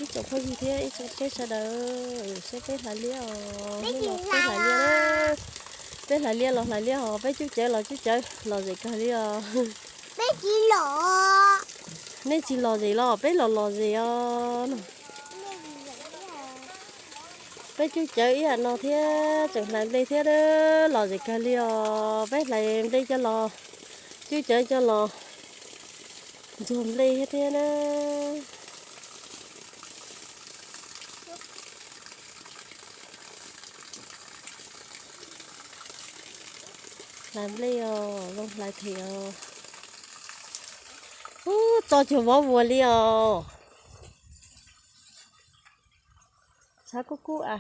Tsoom phooj ywg thiab ib tsoom peb sawv daws, saib peb hlais liab os, hnub no peb hlais liab na. Peb hlais liab los hlais liab os, peb cub cawv los cub cawv, lom zem kawg li os. Nej tsis lom zem los peb los lom zem os. Peb cub cawv ib yam no thiab tseem hlais nplej thiab, lom zem kawg li os. Peb hlais nplej coj los, cub cawv coj los ntxuag nplej thiab thiab na. Hlais nplej os, zoo hlais thiab os. Ub, tso cuag vov vuas li os. Tshav kub kub a.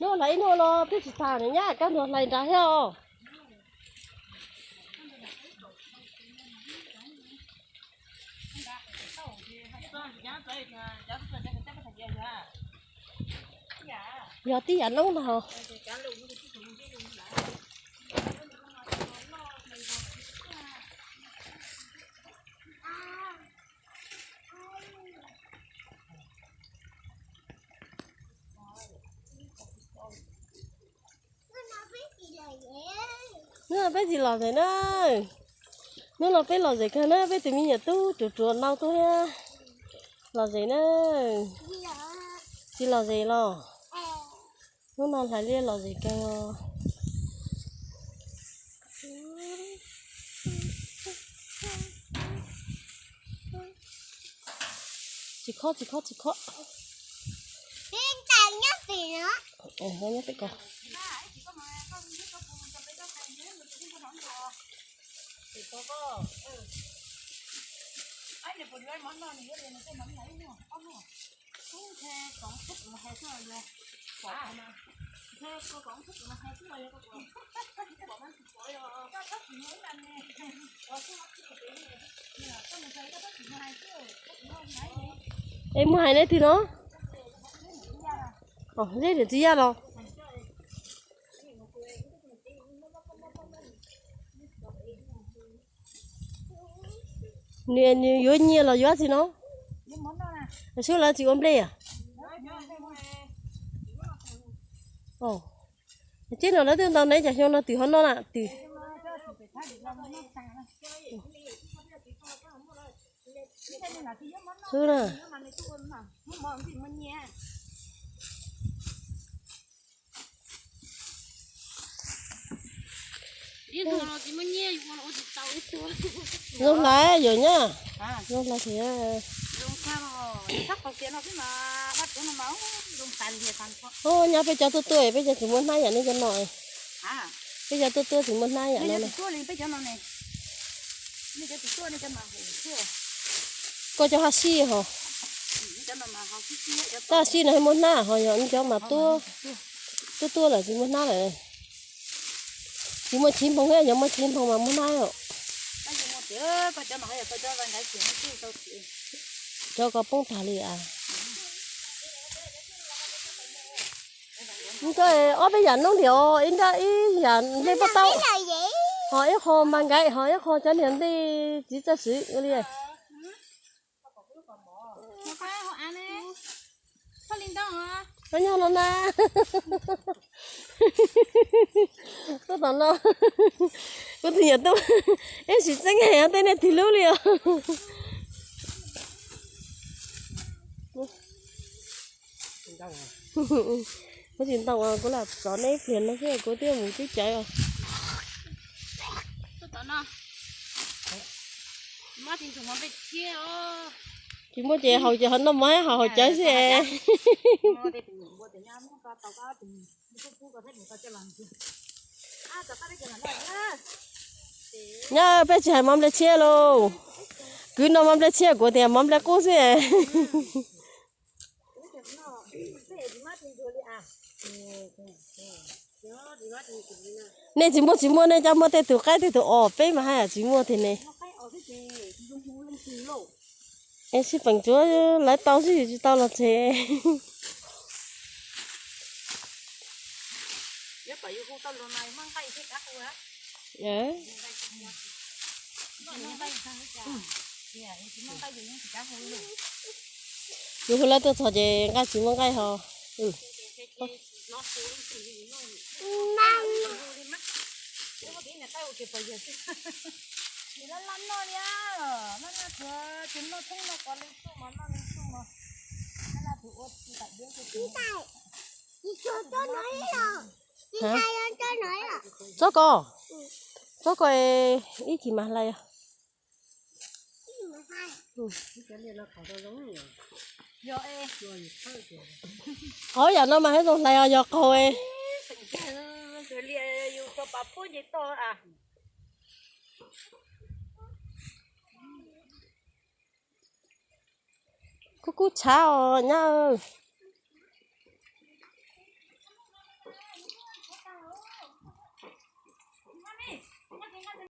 Nub hlais ib nub los twb tsis tas ne nyab, kab ntuag hlais nrad thiab os. Yog tib yam noob no. Hnub no peb tsis lom zem na. Hnub no peb lom zem kawg na, peb tus me nyuam tub ruam ruam no tuaj thiab. Lom zem na. Tsis lom zem los. Hnub no hlais liab lom zem kawg. Tsis khob, tsis khob, tsis khob. Nyob pem ko. Es mus hais nej twg no? Zeb niam txiv yaj los. Nws yuav nyiaj los yuav txiv no? Sub lawv tsis ua nplej a? Ces no lawv twb ntau ne, cas xyoo no twm ho noj na twm. Sub na. Zoo hlais yom nyab. Zoo hlais thiab. Ub, nyab peb cov tuaj tuaj peb cov tsis muaj hnab yam nej cov no. Peb cov tuaj tuaj tsis muaj hnab yam no. Koj cov haj sij hos. Tab sij no muaj hnab hos yog nej cov mas tuaj, tuaj tuaj lawm tsis muaj hnab lawm. Tsis muaj chiv nphoo, yog muaj chiv nphoo mas muaj hnab os. Cov ko poob tag li as. Nkawd ob peb yam noob li os, ib nrab ib yam nplej pob taub, ho ib qho mas nkaiv, ho ib qho cov niag nplej txiv txawj swv li. Koj nyob no na. Tuaj tom no. Kuv tus nyuam tub, ib sim txeeb heev tej nej tig lub li os. Kuv tsis ntau, kuv lam txov neb ib pliag no xwb kuv twb mus cub cawv os. Tsis muaj ces haus ces ho noj mov haus haus cawv xwb. Nyob peb tsis hais mov nplej tshiab lauj. Kwv no mov nplej tshiab, kuv tias mov nplej qub xwb. Nej tsis muaj, tsis muaj, nej cov muaj tej tus qaib tej tus os, peb mas haj yam tsis muaj tiag ne. Es sib peem tsuav lawv tau xwb, yus tsis tau los tseg. Yus hu lawv tuaj txog ces nqaij tsis muaj nqaij ho. Txob ko, txob ko, ib chim mas hlais os. Qhov yam no mas haj zoo hlais os, yog qaug. Kuj kub kub tshav os nyab.